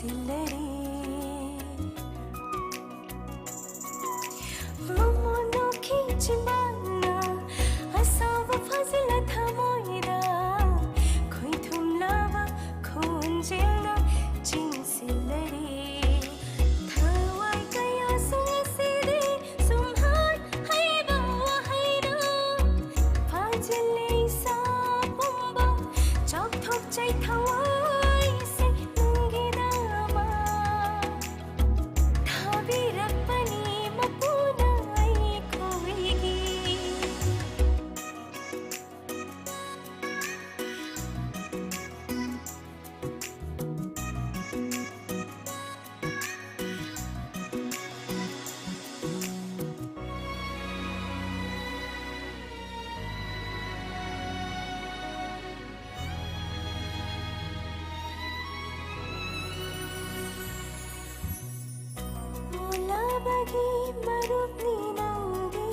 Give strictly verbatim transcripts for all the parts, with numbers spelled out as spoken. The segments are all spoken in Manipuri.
ꯇꯤꯜꯂꯔꯦ꯫ ꯃꯃꯣꯟ ꯅꯣꯛꯈꯤ ꯆꯤꯝꯕꯥꯜꯅ ꯑꯁꯥꯎꯕ ꯐꯥꯖꯤꯜꯂ ꯊꯃꯣꯏꯗ ꯈꯣꯏꯊꯨꯝꯂꯕ ꯈꯣꯟꯖꯦꯜꯅ ꯆꯤꯡꯁꯤꯜꯂꯔꯦ꯫ ꯊꯋꯥꯏ ꯀꯌꯥꯁꯨ ꯉꯁꯤꯗꯤ ꯁꯨꯝꯍꯠ ꯍꯩꯕ ꯋꯥꯍꯩꯅ ꯐꯥꯖꯤꯜꯂꯦ ꯏꯁꯥ ꯄꯨꯝꯕ꯫ ꯆꯥꯎꯊꯣꯛꯆꯩ ꯊꯋꯥꯏꯁꯦ ꯅꯪꯒꯤꯗꯃꯛ ꯊꯥꯕꯤꯔꯛꯄꯅꯤ ꯃꯄꯨꯅ ꯑꯩꯈꯣꯏꯒꯤ꯫ ꯑꯣꯜꯂꯕꯒꯤ ꯃꯔꯨꯞꯅꯤ ꯅꯪꯗꯤ,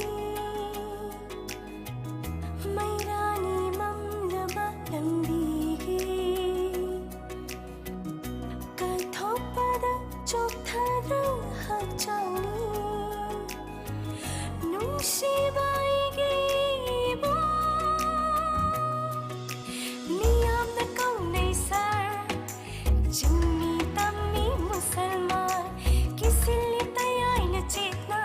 ꯃꯩꯔꯥꯅꯤ ꯃꯝꯂꯕ ꯂꯝꯕꯤꯒꯤ꯫ ꯀꯠꯊꯣꯛꯄꯗ ꯆꯣꯛꯊꯗ ꯍꯛꯆꯥꯡꯅꯤ ꯅꯨꯡꯁꯤꯕ ꯑꯩꯒꯤ ꯏꯕꯨꯡ꯫ ꯃꯤꯌꯥꯝꯅ ꯀꯧꯅꯩ ꯁꯥꯔ, ꯆꯤꯡꯃꯤ ꯇꯝꯃꯤ ꯃꯨꯁꯜꯃꯥꯟ, ꯀꯤꯁꯤꯜꯂꯤ ꯇꯌꯥꯏꯅ ꯆꯦꯠꯅ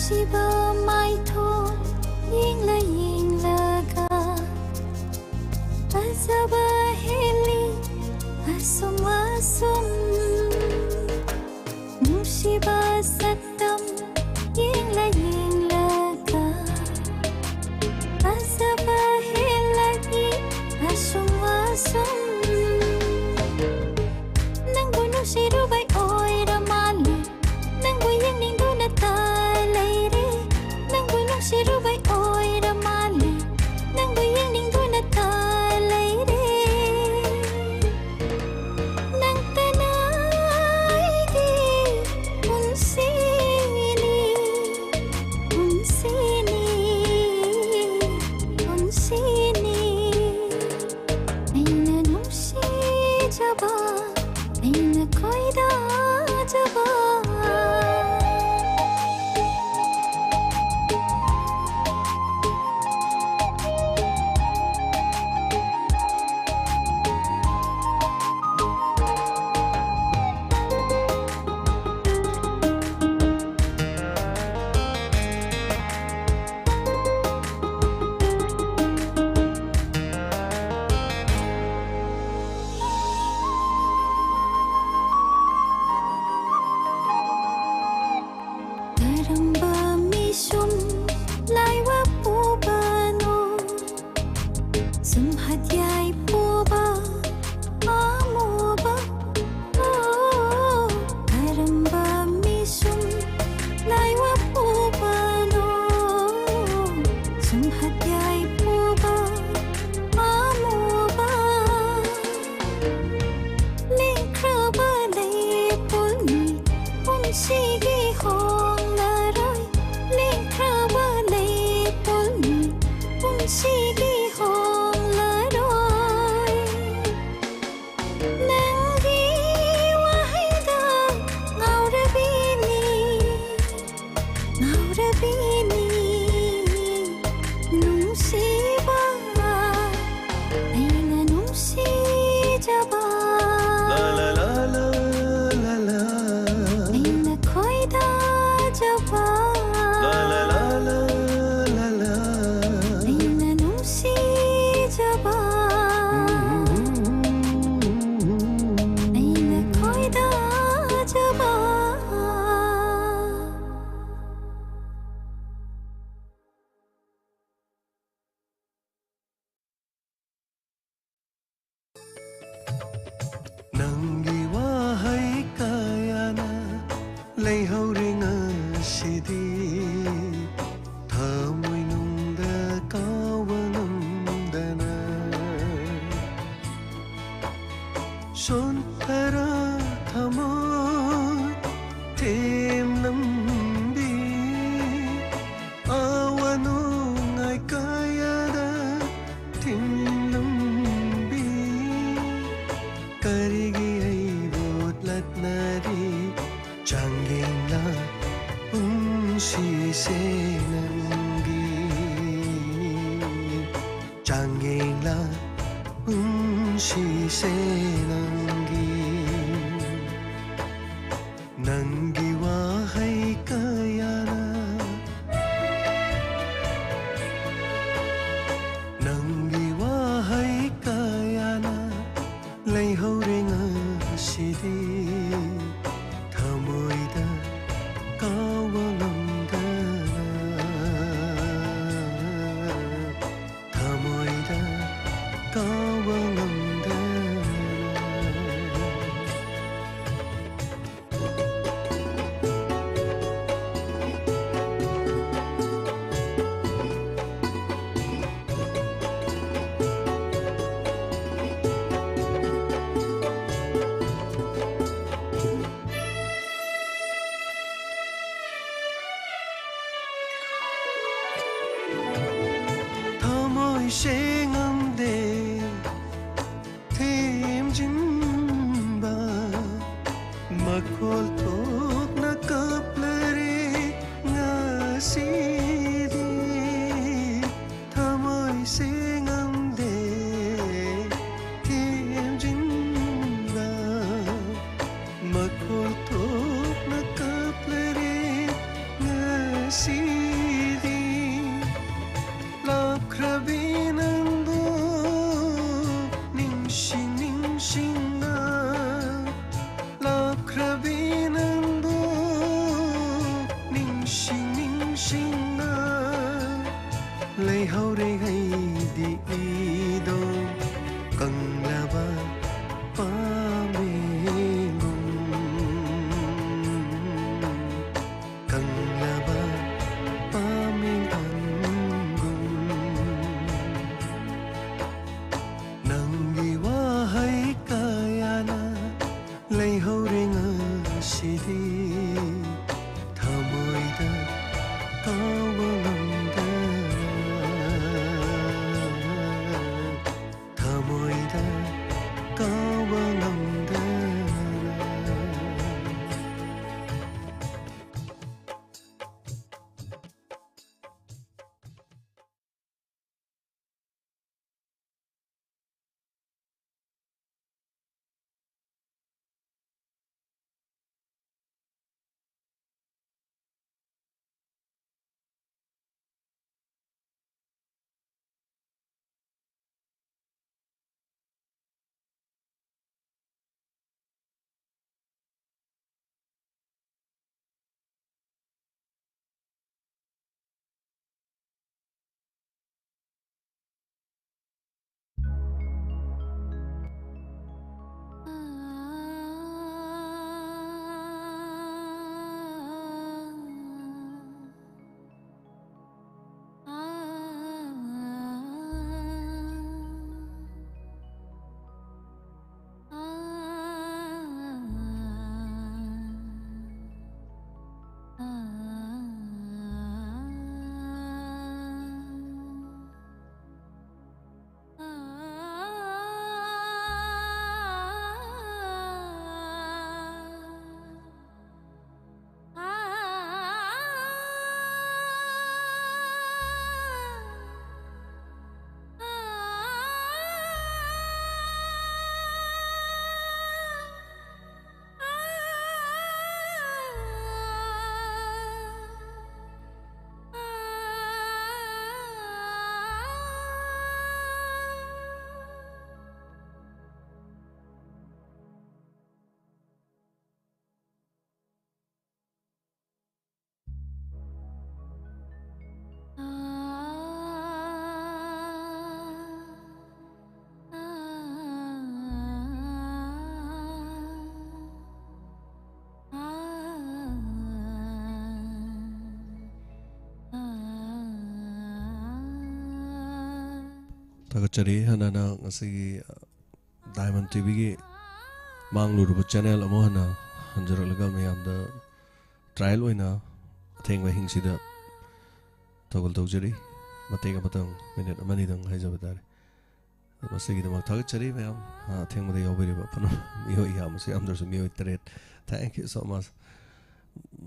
ꯅꯨꯡꯁꯤꯕ ꯃꯥꯏꯊꯣꯡ ꯌꯦꯡꯂ ꯌꯦꯡꯂꯒ ꯐꯖꯕ ꯍꯦꯜꯂꯤ ꯑꯁꯨꯝ ꯑꯁꯨꯝ꯫ ꯅꯨꯡꯁꯤꯕ ꯁꯛꯇꯝ ꯌꯦꯡꯂ ꯌꯦꯡꯂꯒ ꯐꯖꯕ ꯍꯦꯜꯂꯛꯏ ꯑꯁꯨꯝ ꯑꯁꯨꯝ꯫ ꯅꯪꯕꯨ ꯅꯨꯡꯁꯤꯔꯨꯕꯩ ꯑꯣꯏꯔ ꯃꯥꯜꯂꯦ, ꯅꯪꯕꯨ ꯌꯦꯡꯅꯤꯡꯗꯨꯅꯇ ꯂꯩꯔꯦ꯫ ꯅꯪꯕꯨ ꯅꯨꯡꯁꯤꯔꯨꯕꯩ ꯑꯣꯏꯔ ꯃꯥꯜꯂꯦ, ꯅꯪꯕꯨ ꯌꯦꯡꯅꯤꯡꯗꯨꯅꯇ ꯂꯩꯔꯦ꯫ ꯅꯪꯇꯅ ꯑꯩꯒꯤ ꯄꯨꯟꯁꯤꯅꯤ, ꯄꯨꯟꯁꯤꯅꯤ, ꯄꯨꯟꯁꯤꯅꯤ꯫ ꯑꯩꯅ ꯅꯨꯡꯁꯤꯖꯕ, ꯑꯩꯅ ꯈꯣꯏꯗꯥꯖꯕ꯫ ꯀꯔꯝꯕ ꯃꯤꯁꯨꯝ ꯂꯥꯏꯋꯥ ꯄꯨꯕꯅꯣ? ꯁꯨꯝ ꯍꯠꯌꯥꯏ ꯄꯨꯕ, ꯑꯃꯨꯕ꯫ ꯑꯣ, ꯀꯔꯝꯕ ꯃꯤꯁꯨꯝ ꯂꯥꯏꯋꯥ ꯄꯨꯕꯅꯣ? ꯁꯨꯝ ꯍꯠꯌꯥꯏ ꯄꯨꯕ, ꯑꯃꯨꯕ꯫ ꯂꯦꯡꯈ꯭ꯔꯕ ꯂꯩꯄꯣꯜꯅꯤ ꯄꯨꯟꯁꯤꯒꯤ ꯍꯣꯡꯂꯔꯣꯏ꯫ ꯂꯦꯡꯈ꯭ꯔꯕ ꯂꯩꯄꯣꯜꯅꯤ ꯄꯨꯟꯁꯤꯒꯤ ꯍꯣꯡꯂꯔꯣꯏ꯫ ꯆꯣꯟꯊꯔ ꯊꯃꯣꯏ ꯊꯦꯝꯂꯝꯕꯤ, ꯑꯋꯥ ꯅꯨꯡꯉꯥꯏ ꯀꯌꯥꯗ ꯊꯤꯡꯂꯝꯕꯤ, ꯀꯔꯤꯒꯤ ꯑꯩꯕꯨ ꯂꯥꯠꯅꯔꯤ? ꯆꯥꯡꯌꯦꯡꯂ ꯄꯨꯟꯁꯤꯁꯦ ꯅꯪꯒꯤ, ꯆꯥꯡꯌꯦꯡꯂ ꯄꯨꯟꯁꯤꯁꯦ ꯅꯪꯒꯤ, ꯅꯪꯒꯤ ꯋꯥꯍꯩ ꯀꯌꯥꯅ, ꯅꯪꯒꯤ ꯋꯥꯍꯩ ꯀꯌꯥꯅ ꯂꯩꯍꯧꯔꯦ ꯉꯁꯤꯗꯤ ꯊꯃꯣꯏꯗ ꯀꯥꯎꯕ ꯉꯝꯗꯅ, ꯊꯃꯣꯏꯗ ꯀꯥꯎꯕ ꯉꯝꯗꯅ꯫ ꯊꯃꯣꯏ ꯁꯦꯡꯉꯝꯗꯦ ꯊꯦꯝꯖꯤꯟꯕ, ꯃꯈꯣꯜ ꯊꯣꯛꯅ ꯀꯞꯂꯔꯦ ꯉꯁꯤꯗꯤ꯫ ꯊꯃꯣꯏ ꯁꯦꯡꯉꯝꯗꯦ ꯊꯦꯝꯖꯤꯟꯕ, ꯃꯈꯣꯜ ꯊꯣꯛꯅ ꯀꯞꯂꯔꯦ ꯉꯁꯤꯗꯤ꯫ ꯂꯥꯞꯈ꯭ꯔꯕꯤ ꯅꯪ ꯊꯥꯒꯠꯆꯔꯤ꯫ ꯍꯥꯟꯅꯅ ꯉꯁꯤꯒꯤ, ꯑ, Diamond ꯇꯤꯚꯤꯒꯤ ꯃꯥꯡꯂꯨꯔꯕ ꯆꯦꯅꯦꯜ ꯑꯃꯨꯛ ꯍꯟꯅ ꯍꯟꯖꯔꯛꯂꯒ ꯃꯌꯥꯝꯗ ꯇ꯭ꯔꯥꯏꯌꯦꯜ ꯑꯣꯏꯅ ꯑꯊꯦꯡꯕ ꯑꯍꯤꯡꯁꯤꯗ ꯊꯧꯒꯜ ꯇꯧꯖꯔꯤ꯫ ꯃꯇꯦꯛ ꯑꯃꯇꯪ, ꯃꯤꯅꯤꯠ ꯑꯃꯅꯤꯗꯪ ꯍꯥꯏꯖꯕ ꯇꯥꯔꯦ꯫ ꯃꯁꯤꯒꯤꯗꯃꯛ ꯊꯥꯒꯠꯆꯔꯤ ꯃꯌꯥꯝ, ꯑ, ꯑꯊꯦꯡꯕꯗ ꯌꯥꯎꯕꯤꯔꯤꯕ ꯄꯨꯝꯅꯃꯛ, ꯃꯤꯑꯣꯏ ꯌꯥꯝꯃꯁꯨ ꯌꯥꯝꯗ꯭ꯔꯁꯨ ꯃꯤꯑꯣꯏ ꯇꯔꯦꯠ꯫ Thank you so much꯫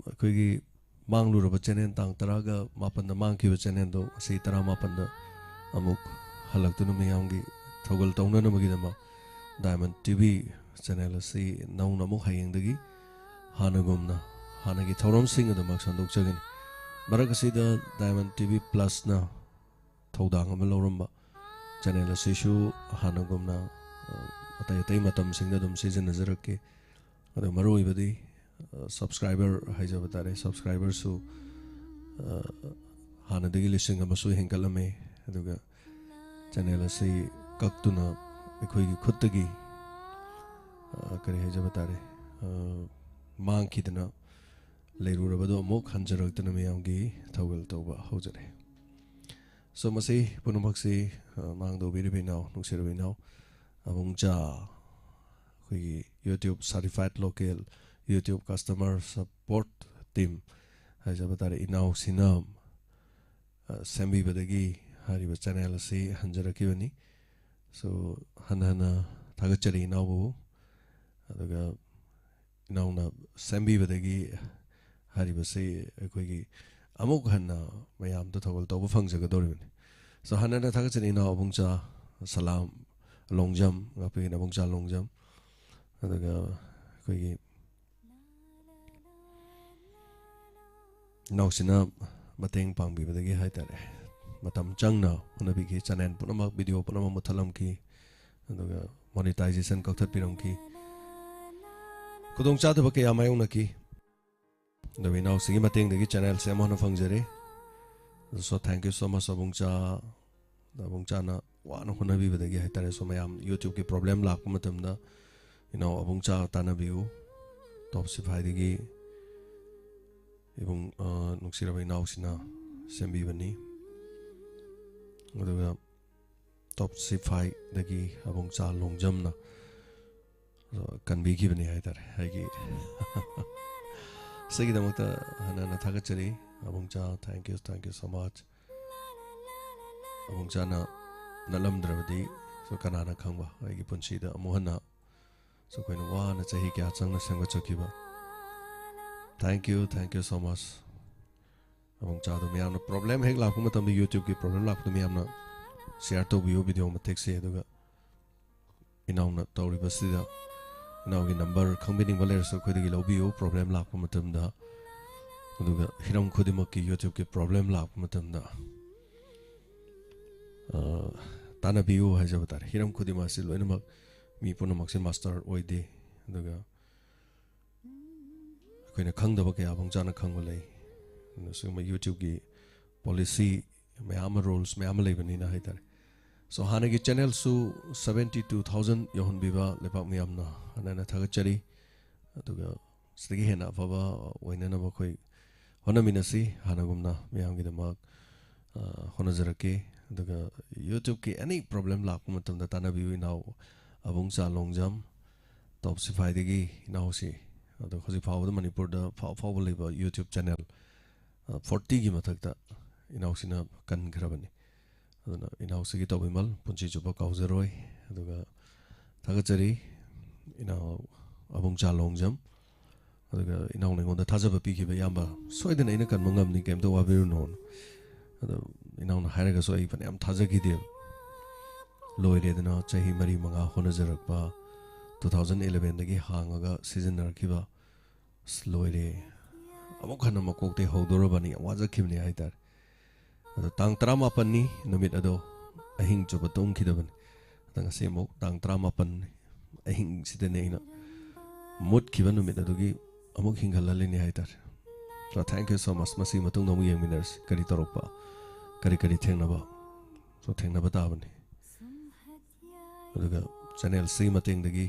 ꯑꯩꯈꯣꯏꯒꯤ ꯃꯥꯡꯂꯨꯔꯕ ꯆꯦꯅꯦꯜ, ꯇꯥꯡ ꯇꯔꯥꯒ ꯃꯥꯄꯟꯗ ꯃꯥꯡꯈꯤꯕ ꯆꯦꯅꯦꯜꯗꯣ ꯉꯁꯤ ꯇꯔꯥꯃꯥꯄꯟꯗ ꯑꯃꯨꯛ ꯍꯜꯂꯛꯇꯨꯅ ꯃꯤꯌꯥꯝꯒꯤ ꯊꯧꯒꯜ ꯇꯧꯅꯅꯕꯒꯤꯗꯃꯛ Diamond ꯇꯤꯚꯤ ꯆꯦꯅꯦꯜ ꯑꯁꯤ ꯅꯧꯅ ꯑꯃꯨꯛ ꯍꯌꯦꯡꯗꯒꯤ ꯍꯥꯟꯅꯒꯨꯝꯅ ꯍꯥꯟꯅꯒꯤ ꯊꯧꯔꯝꯁꯤꯡ ꯑꯗꯨꯃꯛ ꯁꯟꯗꯣꯛꯆꯒꯅꯤ꯫ ꯃꯔꯛ ꯑꯁꯤꯗ Diamond ꯇꯤꯚꯤ ꯄ꯭ꯂꯁꯅ ꯊꯧꯗꯥꯡ ꯑꯃ ꯂꯧꯔꯝꯕ ꯆꯦꯅꯦꯜ ꯑꯁꯤꯁꯨ ꯍꯥꯟꯅꯒꯨꯝꯅ, ꯑ, ꯑꯇꯩ ꯑꯇꯩ ꯃꯇꯝꯁꯤꯡꯗ ꯑꯗꯨꯝ ꯁꯤꯖꯤꯟꯅꯖꯔꯛꯀꯦ꯫ ꯑꯗꯣ ꯃꯔꯨꯑꯣꯏꯕꯗꯤ, ꯑ, ꯁꯕꯁꯀ꯭ꯔꯥꯏꯕꯔ ꯍꯥꯏꯖꯕ ꯇꯥꯔꯦ, ꯁꯕꯁꯀ꯭ꯔꯥꯏꯕꯔꯁꯨ, ꯑ, ꯍꯥꯟꯅꯗꯒꯤ ꯂꯤꯁꯤꯡ ꯑꯃꯁꯨ ꯍꯦꯟꯒꯠꯂꯝꯃꯦ꯫ ꯑꯗꯨꯒ ꯆꯦꯅꯦꯜ ꯑꯁꯤ ꯀꯛꯇꯨꯅ ꯑꯩꯈꯣꯏꯒꯤ ꯈꯨꯠꯇꯒꯤ, ꯑ, ꯀꯔꯤ ꯍꯥꯏꯖꯕ ꯇꯥꯔꯦ, ꯑ, ꯃꯥꯡꯈꯤꯗꯅ ꯂꯩꯔꯨꯔꯕꯗꯣ ꯑꯃꯨꯛ ꯍꯟꯖꯔꯛꯇꯨꯅ ꯃꯤꯌꯥꯝꯒꯤ ꯊꯧꯒꯜ ꯇꯧꯕ ꯍꯧꯖꯔꯦ꯫ So, ꯃꯁꯤ ꯄꯨꯝꯅꯃꯛꯁꯤ, ꯑ, ꯃꯥꯡꯗꯧꯕꯤꯔꯤꯕ ꯏꯅꯥꯎ, ꯅꯨꯡꯁꯤꯔꯕ ꯏꯅꯥꯎ ꯑꯕꯨꯡꯆꯥ, ꯑꯩꯈꯣꯏꯒꯤ YouTube certified local YouTube customer support team ꯍꯥꯏꯖꯕ ꯇꯥꯔꯦ, ꯏꯅꯥꯎꯁꯤꯅ, ꯑ, ꯁꯦꯝꯕꯤꯕꯗꯒꯤ ꯍꯥꯏꯔꯤꯕ ꯆꯦꯅꯦꯜ ꯑꯁꯤ ꯍꯟꯖꯔꯛꯈꯤꯕꯅꯤ꯫ So, ꯍꯟꯅ ꯍꯟꯅ ꯊꯥꯒꯠꯆꯔꯤ ꯏꯅꯥꯎꯕꯨ꯫ ꯑꯗꯨꯒ ꯏꯅꯥꯎꯅ ꯁꯦꯝꯕꯤꯕꯗꯒꯤ ꯍꯥꯏꯔꯤꯕꯁꯤ ꯑꯩꯈꯣꯏꯒꯤ ꯑꯃꯨꯛ ꯍꯟꯅ ꯃꯌꯥꯝꯗ ꯊꯧꯒꯜ ꯇꯧꯕ ꯐꯪꯖꯒꯗꯧꯔꯤꯕꯅꯤ꯫ So, ꯍꯟꯅ ꯍꯟꯅ ꯊꯥꯒꯠꯆꯔꯤ ꯏꯅꯥꯎ ꯑꯕꯨꯡꯆꯥ ꯁꯂꯥꯝ ꯂꯣꯡꯖꯝ, ꯉꯥꯛꯄꯤꯒꯅꯤ ꯑꯕꯨꯡꯆꯥ ꯂꯣꯡꯖꯝ꯫ ꯑꯗꯨꯒ ꯑꯩꯈꯣꯏꯒꯤ ꯏꯅꯥꯎꯁꯤꯅ ꯃꯇꯦꯡ ꯄꯥꯡꯕꯤꯕꯗꯒꯤ ꯍꯥꯏꯇꯥꯔꯦ, ꯃꯇꯝ ꯆꯪꯅ ꯍꯣꯠꯅꯕꯤꯈꯤ꯫ ꯆꯦꯅꯦꯜ ꯄꯨꯝꯅꯃꯛ, ꯚꯤꯗꯤꯑꯣ ꯄꯨꯝꯅꯃꯛ ꯃꯨꯠꯊꯠꯂꯝꯈꯤ, ꯑꯗꯨꯒ ꯃꯣꯅꯤꯇꯥꯏꯖꯦꯁꯟ ꯀꯛꯊꯠꯄꯤꯔꯝꯈꯤ꯫ ꯈꯨꯗꯣꯡꯆꯥꯗꯕ ꯀꯌꯥ ꯃꯥꯌꯣꯛꯅꯈꯤ꯫ ꯑꯗꯨꯒ ꯏꯅꯥꯎꯁꯤꯒꯤ ꯃꯇꯦꯡꯗꯒꯤ ꯆꯦꯅꯦꯜꯁꯦ ꯑꯃꯨꯛ ꯍꯟꯅ ꯐꯪꯖꯔꯦ꯫ So, thank you so much, ꯑꯕꯨꯡꯆꯥ꯫ ꯑꯕꯨꯡꯆꯥꯅ ꯋꯥꯅ ꯍꯣꯠꯅꯕꯤꯕꯗꯒꯤ ꯍꯥꯏꯇꯥꯔꯦ꯫ So, ꯃꯌꯥꯝ YouTubeꯀꯤ ꯄ꯭ꯔꯣꯕ꯭ꯂꯦꯝ ꯂꯥꯛꯄ ꯃꯇꯝꯗ ꯏꯅꯥꯎ ꯑꯕꯨꯡꯆꯥ ꯇꯥꯟꯅꯕꯤꯌꯨ꯫ ꯇꯣꯞ ꯁꯤꯐꯥꯏꯗꯒꯤ ꯏꯕꯨꯡ, ꯑ, ꯅꯨꯡꯁꯤꯔꯕ ꯏꯅꯥꯎꯁꯤꯅ ꯁꯦꯝꯕꯤꯕꯅꯤ꯫ ꯑꯗꯨꯒ ꯇꯣꯞꯁꯤꯐꯥꯏꯗꯒꯤ ꯑꯕꯨꯡꯆꯥ ꯂꯣꯡꯖꯝꯅ ꯀꯟꯕꯤꯈꯤꯕꯅꯤ ꯍꯥꯏꯇꯥꯔꯦ꯫ ꯑꯩꯒꯤ ꯁꯤꯒꯤꯗꯃꯛꯇ ꯍꯟꯅ ꯍꯟꯅ ꯊꯥꯒꯠꯆꯔꯤ꯫ ꯑꯕꯨꯡꯆꯥ, thank you, thank you so much. ꯑꯕꯨꯡꯆꯥꯅ ꯅꯠꯂꯝꯗ꯭ꯔꯕꯗꯤ ꯁꯨ ꯀꯅꯥꯅ ꯈꯪꯕ, ꯑꯩꯒꯤ ꯄꯨꯟꯁꯤꯗ ꯑꯃꯨꯛ ꯍꯟꯅ ꯁꯨ ꯑꯩꯈꯣꯏꯅ ꯋꯥꯅ ꯆꯍꯤ ꯀꯌꯥ ꯆꯪꯅ ꯁꯦꯝꯒꯠꯆꯈꯤꯕ꯫ Thank you, thank you so much. ꯑꯕꯨꯡꯆꯥꯗꯣ ꯃꯌꯥꯝꯅ ꯄ꯭ꯔꯣꯕ꯭ꯂꯦꯝ ꯍꯦꯛ ꯂꯥꯛꯄ ꯃꯇꯝꯗ, YouTubeꯀꯤ ꯄ꯭ꯔꯣꯕ꯭ꯂꯦꯝ ꯂꯥꯛꯄꯗ ꯃꯌꯥꯝꯅ ꯁꯤꯌꯥꯔ ꯇꯧꯕꯤꯌꯨ ꯚꯤꯗꯤꯑꯣ ꯃꯇꯦꯛꯁꯦ꯫ ꯑꯗꯨꯒ ꯏꯅꯥꯎꯅ ꯇꯧꯔꯤꯕꯁꯤꯗ ꯏꯅꯥꯎꯒꯤ ꯅꯝꯕꯔ ꯈꯪꯕꯤꯅꯤꯡꯕ ꯂꯩꯔꯁꯨ ꯑꯩꯈꯣꯏꯗꯒꯤ ꯂꯧꯕꯤꯌꯨ ꯄ꯭ꯔꯣꯕ꯭ꯂꯦꯝ ꯂꯥꯛꯄ ꯃꯇꯝꯗ꯫ ꯑꯗꯨꯒ ꯍꯤꯔꯝ ꯈꯨꯗꯤꯡꯃꯛꯀꯤ YouTubeꯀꯤ ꯄ꯭ꯔꯣꯕ꯭ꯂꯦꯝ ꯂꯥꯛꯄ ꯃꯇꯝꯗ, ꯑ, ꯇꯥꯟꯅꯕꯤꯌꯨ ꯍꯥꯏꯖꯕ ꯇꯥꯔꯦ꯫ ꯍꯤꯔꯝ ꯈꯨꯗꯤꯡꯃꯛ ꯑꯁꯤ ꯂꯣꯏꯅꯃꯛ ꯃꯤ ꯄꯨꯝꯅꯃꯛꯁꯦ ꯃꯥꯁꯇꯔ ꯑꯣꯏꯗꯦ꯫ ꯑꯗꯨꯒ ꯑꯩꯈꯣꯏꯅ ꯈꯪꯗꯕ ꯀꯌꯥ ꯑꯕꯨꯡꯆꯥꯅ ꯈꯪꯕ ꯂꯩ꯫ ꯑꯗꯨꯅ ꯁꯤꯒꯨꯝꯕ YouTubeꯀꯤ ꯄꯣꯂꯤꯁꯤ ꯃꯌꯥꯝ ꯑꯃ, ꯔꯨꯜꯁ ꯃꯌꯥꯝ ꯑꯃ ꯂꯩꯕꯅꯤꯅ ꯍꯥꯏꯇꯥꯔꯦ꯫ So, ꯍꯥꯟꯅꯒꯤ ꯆꯦꯅꯦꯜꯁꯨ seventy two thousand ꯌꯧꯍꯟꯕꯤꯕ ꯂꯩꯕꯥꯛ ꯃꯤꯌꯥꯝꯅ ꯍꯟꯅ ꯍꯟꯅ ꯊꯥꯒꯠꯆꯔꯤ꯫ ꯑꯗꯨꯒ ꯁꯤꯗꯒꯤ ꯍꯦꯟꯅ ꯑꯐꯕ ꯑꯣꯏꯅꯅꯕ ꯑꯩꯈꯣꯏ ꯍꯣꯠꯅꯃꯤꯟꯅꯁꯤ꯫ ꯍꯥꯟꯅꯒꯨꯝꯅ ꯃꯌꯥꯝꯒꯤꯗꯃꯛ, ꯑ, ꯍꯣꯠꯅꯖꯔꯛꯀꯦ꯫ ꯑꯗꯨꯒ YouTubeꯀꯤ ꯑꯦꯅꯤ ꯄ꯭ꯔꯣꯕ꯭ꯂꯦꯝ ꯂꯥꯛꯄ ꯃꯇꯝꯗ ꯇꯥꯟꯅꯕꯤꯌꯨ ꯏꯅꯥꯎ ꯑꯕꯨꯡꯆꯥ ꯂꯣꯡꯖꯝ, ꯇꯣꯞꯁꯤꯐꯥꯏꯗꯒꯤ ꯏꯅꯥꯎꯁꯤ꯫ ꯑꯗꯣ ꯍꯧꯖꯤꯛ ꯐꯥꯎꯕꯗ ꯃꯅꯤꯄꯨꯔꯗ ꯐꯥꯎ ꯐꯥꯎꯕ ꯂꯩꯕ YouTube ꯆꯦꯅꯦꯜ, ꯑ, fortyꯒꯤ ꯃꯊꯛꯇ ꯏꯅꯥꯎꯁꯤꯅ ꯀꯟꯈ꯭ꯔꯕꯅꯤ꯫ ꯑꯗꯨꯅ ꯏꯅꯥꯎꯁꯤꯒꯤ ꯇꯧꯕꯤꯃꯜ ꯄꯨꯟꯁꯤ ꯆꯨꯞꯄ ꯀꯥꯎꯖꯔꯣꯏ꯫ ꯑꯗꯨꯒ ꯊꯥꯒꯠꯆꯔꯤ ꯏꯅꯥꯎ ꯑꯕꯨꯡꯆꯥ ꯂꯣꯡꯖꯝ꯫ ꯑꯗꯨꯒ ꯏꯅꯥꯎꯅ ꯑꯩꯉꯣꯟꯗ ꯊꯥꯖꯕ ꯄꯤꯈꯤꯕ ꯏꯌꯥꯝꯕ, ꯁꯣꯏꯗꯅ ꯑꯩꯅ ꯀꯟꯕ ꯉꯝꯅꯤ, ꯀꯩꯝꯇ ꯋꯥꯕꯤꯔꯨꯅꯣ꯫ ꯑꯗꯣ ꯏꯅꯥꯎꯅ ꯍꯥꯏꯔꯒꯁꯨ ꯑꯩ ꯐꯅꯌꯥꯝ ꯊꯥꯖꯈꯤꯗꯦꯕ꯫ ꯂꯣꯏꯔꯦꯗꯅ ꯆꯍꯤ ꯃꯔꯤ ꯃꯉꯥ ꯍꯣꯠꯅꯖꯔꯛꯄ, two thousand elevenꯗꯒꯤ ꯍꯥꯡꯉꯒ ꯁꯤꯖꯤꯟꯅꯔꯛꯈꯤꯕ꯫ ꯑꯁ, ꯂꯣꯏꯔꯦ꯫ ꯑꯃꯨꯛ ꯍꯟꯅ ꯃꯀꯣꯛꯇꯩ ꯍꯧꯗꯣꯔꯕꯅꯤ, ꯌꯥꯝ ꯋꯥꯖꯈꯤꯕꯅꯤ ꯍꯥꯏꯇꯥꯔꯦ꯫ ꯑꯗꯣ ꯇꯥꯡ ꯇꯔꯥꯃꯥꯄꯟꯅꯤ ꯅꯨꯃꯤꯠ ꯑꯗꯣ, ꯑꯍꯤꯡ ꯆꯨꯞꯄ ꯇꯨꯝꯈꯤꯗꯕꯅꯤ꯫ ꯑꯗ ꯉꯁꯤ ꯑꯃꯨꯛ ꯇꯥꯡ ꯇꯔꯥꯃꯥꯄꯟ ꯑꯍꯤꯡꯁꯤꯗꯅꯦ ꯑꯩꯅ ꯃꯨꯠꯈꯤꯕ ꯅꯨꯃꯤꯠ ꯑꯗꯨꯒꯤ ꯑꯃꯨꯛ ꯍꯤꯡꯍꯜꯍꯜꯂꯤꯅꯤ ꯍꯥꯏꯇꯥꯔꯦ꯫ So, thank you so much꯫ ꯃꯁꯤꯒꯤ ꯃꯇꯨꯡꯗ ꯑꯃꯨꯛ ꯌꯦꯡꯃꯤꯟꯅꯔꯁꯤ꯫ ꯀꯔꯤ ꯇꯧꯔꯛꯄ, ꯀꯔꯤ ꯀꯔꯤ ꯊꯦꯡꯅꯕ꯫ So, ꯊꯦꯡꯅꯕ ꯇꯥꯕꯅꯤ꯫ ꯑꯗꯨꯒ ꯆꯦꯅꯦꯜꯁꯤꯒꯤ ꯃꯇꯦꯡꯗꯒꯤ,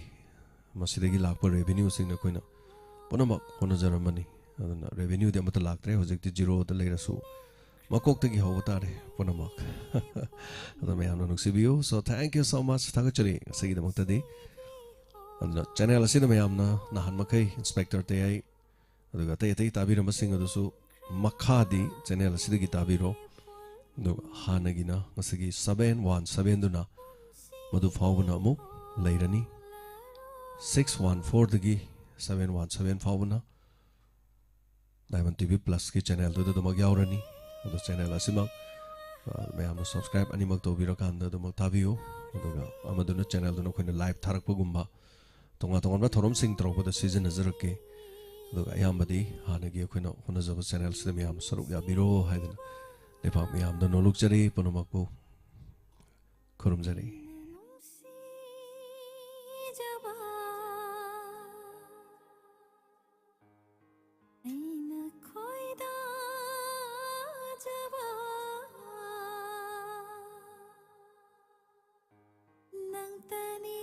ꯃꯁꯤꯗꯒꯤ ꯂꯥꯛꯄ ꯔꯦꯚꯤꯅ꯭ꯌꯨꯁꯤꯡꯅ ꯑꯩꯈꯣꯏꯅ ꯄꯨꯝꯅꯃꯛ ꯍꯣꯠꯅꯖꯔꯝꯕꯅꯤ꯫ ꯑꯗꯨꯅ ꯔꯦꯚꯤꯅ꯭ꯌꯨꯗꯤ ꯑꯃꯠꯇ ꯂꯥꯛꯇ꯭ꯔꯦ꯫ ꯍꯧꯖꯤꯛꯇꯤ ꯖꯤꯔꯣꯗ ꯂꯩꯔꯁꯨ, ꯃꯀꯣꯛꯇꯒꯤ ꯍꯧꯕ ꯇꯥꯔꯦ ꯄꯨꯝꯅꯃꯛ꯫ ꯑꯗꯣ ꯃꯌꯥꯝꯅ ꯅꯨꯡꯁꯤꯕꯤꯌꯨ꯫ So, thank you so much. ꯊꯥꯒꯠꯆꯔꯤ ꯉꯁꯤꯒꯤꯗꯃꯛꯇꯗꯤ꯫ ꯑꯗꯨꯅ channel ꯑꯁꯤꯗ ꯃꯌꯥꯝꯅ ꯅꯍꯥꯟ ꯃꯈꯩ Inspector ꯇꯌꯥꯏ ꯑꯗꯨꯒ ꯑꯇꯩ ꯑꯇꯩ ꯇꯥꯕꯤꯔꯝꯕꯁꯤꯡ ꯑꯗꯨꯁꯨ ꯃꯈꯥꯗꯤ channel ꯑꯁꯤꯗꯒꯤ ꯇꯥꯕꯤꯔꯣ꯫ ꯑꯗꯨꯒ ꯍꯥꯟꯅꯒꯤꯅ ꯉꯁꯤꯒꯤ seven one seven ꯗꯨꯅ ꯃꯗꯨ ꯐꯥꯎꯕꯅ ꯑꯃꯨꯛ ꯂꯩꯔꯅꯤ꯫ Six one four ꯗꯒꯤ seven one seven ꯐꯥꯎꯕꯅ Diamond T V Plus ꯀꯤ channel ꯗꯨꯗ ꯑꯗꯨꯃꯛ ꯌꯥꯎꯔꯅꯤ꯫ ꯑꯗꯣ channel ꯑꯁꯤꯃꯛ, ꯑ, ꯃꯌꯥꯝꯅ subscribe ꯑꯅꯤꯃꯛ ꯇꯧꯕꯤꯔꯀꯥꯟꯗ ꯑꯗꯨꯃꯛ ꯇꯥꯕꯤꯌꯨ꯫ ꯑꯗꯨꯒ ꯑꯃꯗꯨꯅ channel ꯗꯨꯅ ꯑꯩꯈꯣꯏꯅ live ꯊꯥꯔꯛꯄꯒꯨꯝꯕ, ꯇꯣꯉꯥꯟ ꯇꯣꯉꯥꯟꯕ ꯊꯧꯔꯝꯁꯤꯡ ꯇꯧꯔꯛꯄꯗ ꯁꯤꯖꯤꯟꯅꯖꯔꯛꯀꯦ꯫ ꯑꯗꯨꯒ ꯑꯌꯥꯝꯕꯗꯤ ꯍꯥꯟꯅꯒꯤ ꯑꯩꯈꯣꯏꯅ ꯍꯣꯠꯅꯖꯕ channel ꯁꯤꯗ ꯃꯌꯥꯝ ꯁꯔꯨꯛ ꯌꯥꯕꯤꯔꯣ ꯍꯥꯏꯗꯅ ꯂꯩꯕꯥꯛ ꯃꯌꯥꯝꯗ ꯅꯣꯂꯨꯛꯆꯔꯤ, ꯄꯨꯝꯅꯃꯛꯄꯨ ꯈꯨꯔꯨꯝꯖꯔꯤ꯫ ꯅꯨꯡꯁꯤꯖꯕ ꯑꯩꯅ ꯈꯣꯏꯗꯥꯖꯕ ꯅꯪꯇꯅꯤ꯫